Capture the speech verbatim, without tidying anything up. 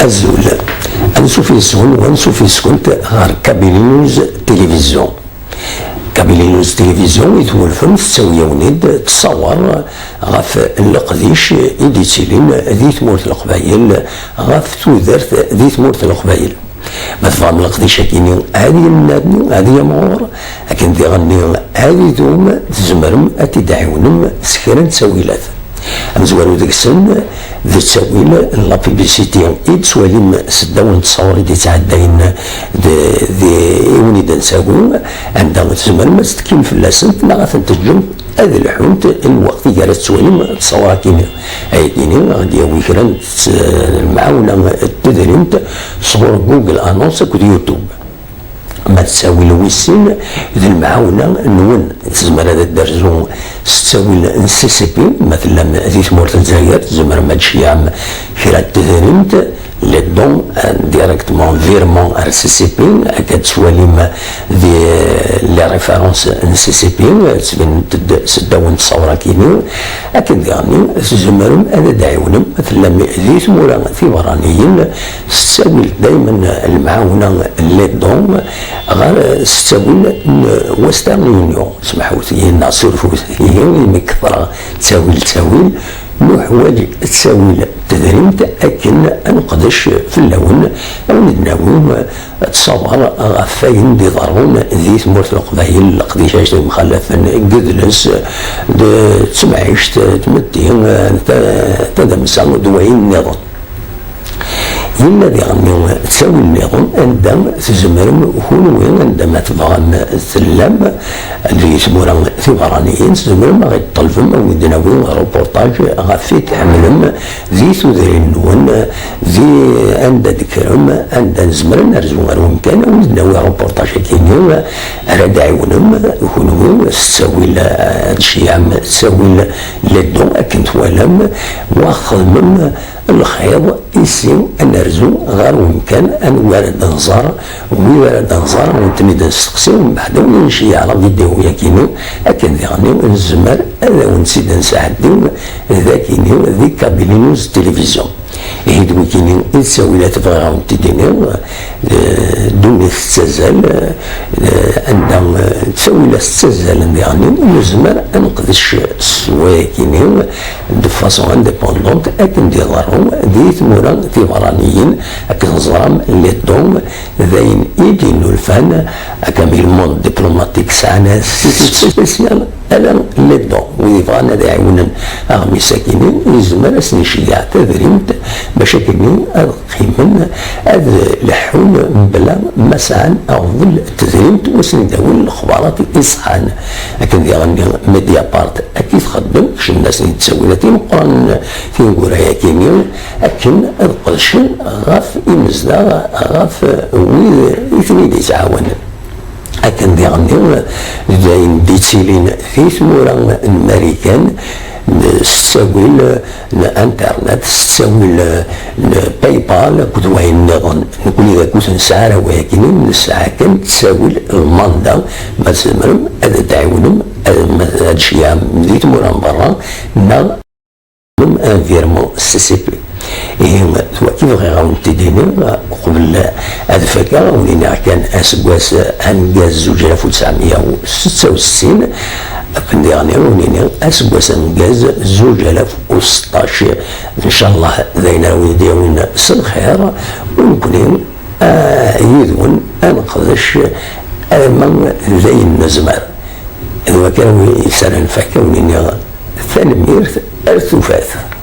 Azul. Ansuf yes-wen u ansuf yes-kent ɣer Kabylie News Télévision. Kabylie News Télévision i twulfem tettawi-yawen-id ttṣawer ɣef leqdic i d-ittilin di tmurt n Leqbayel, ɣef tudert di tmurt n Leqbayel. Ma tebɣam leqdic-agi-nni ad yennerni, ad yamɣur, akken diɣenni ad idum, tzemrem ad t-id-tɛiwnem s kra n ttawilat. Amezwaru deg-sen d ttawil n la publicité i d-ttwalim s ddaw n ttṣawar i d-ittɛeddayen d, d i win i d-nettawi, anda tzemrem ad tetkim fell-asent neɣ ad tent-teǧǧem ad lḥunt lweqt i gar ad ttwalim ttṣawar-agi-nni. Ayagi-nni ad d-yawi kra n tt-, lemɛawna n tedrimt sɣur Google Annonce akked YouTube. Ma d ttawil wis sin, d lemɛawna-nwen. Tezmer ad d-terzu s ttawil n C C P, ma tellam di tmurt n Lezzayer, tzemrem ad d-tceyyɛem kra n tedrimt, les dons, euh, directement, virement ar C C P, akka d-tettwalim di les références n C C P, ttbinent-d s ddaw n ttṣawra-kini, akken diɣenni tzemrem ad d-tɛiwnem, ma tellam di tmura tiberraniyin, s ttawil daymen lemɛawna, les dons, ɣer s ttawil n Western Union. Smeḥwet-iyi neɣ surfut-iyi imi kefreɣ ttawil ttawil. Nuḥwaǧ ttawil n tedrimt akken ad neqdec fell-awen, ad wen-d-nawi ttṣawar ɣef wayen d-iḍerrun di tmurt n Leqbayel, leqdicat imxalafen deg udles, d temɛict, tmetti, ta-, tadamsa d wayen nniḍen. Yella diɣenni ttawil nniḍen anda tzemrem kunwi, anda ma tebɣam tellam di tmura tiberraniyin, tzemrem ad ɣ-d-ṭelbem, ad wen-d-nawi reportage ɣef i tḥemmlem di tudrin-nwen, di anda d-tekkrem, anda nezmer ad nerzu ar wemkan, ad wen-d-nawi reportage-agi-nni, ara d-ɛiwnem kunwi s ttawil, ad d-tceyyɛem ttawil les dons akken twalam, wa xedmem lxiḍ, ici ad nerzu ɣer wemkan, anwa ara d-nẓer, wid ara d-nẓer, ad wen-ten-id nesteqsi, umbeɛd ad wen-nceyyeɛ la vidéo-yagi-nni, akken diɣenni nezmer ad awen-tt-id-nesɛeddi dagini di Kabylie News Télévision. Ihi d wigini i d ttawilat bɣiɣ ad wen-t-id-iniɣ, eh, ddunit tettazzal, eh, anda, eh, ttawilat ttazzalen diɣenni, nezmer ad neqdec s wayagi-nni, de façon indépendante, akken d-iḍerru di tmura tiberraniyin, akken teẓram les dons d ayen i d-innulfan, akka mi le monde diplomatique sɛan statut spécial, ala les dons, wid yebɣan ad ɛiwnen aɣmis-agi-nni, yezmer ad sen-iceyyeɛ tadrimt, bac akken ad qqimen ad leḥḥun mebla ma sɛan aɣbel n tedrimt, u ad sen-d-awin lexbarat iṣeḥḥan. Akken diɣenni Mediapart akka i txeddem, kecmen-asen-id ttawilat imeqqranen tineggura-yagi-nni, akken ad qedcen ɣef imezdaɣ, ɣef wid i ten-id-yettɛawanen. Akken diɣenni d ayen d-ittilin di tmura n Marikan, s ttawil n internet, s ttawil n PayPal akked wayen nniḍen. Nekkni d akud nesɛa ara wayagi, nesɛa kan ttawil lmanda, ma tzemrem ad d-tɛiwnem, ad, ad d-tceyyɛem di tmura n berra, neɣ un virement C C P. Ihi, d wagi bɣiɣ ad wen-t-id-iniɣ, uqbel ad fakeɣ, ad wen-iniɣ kan aseggas ameggaz zuǧ alaf u tesɛemya u setta u settin, akken diɣen ad wen-iniɣ aseggas ameggaz zuǧ alaf u seṭṭac. Ncallah d ayen ara wen-d-yawin s lxir, u nekkni, ah, yid-wen ad neqdec arma d ayen nezmer. D wagi ara wen-, ara nfak, ad wen-iniɣ tanemmirt, ar tufat.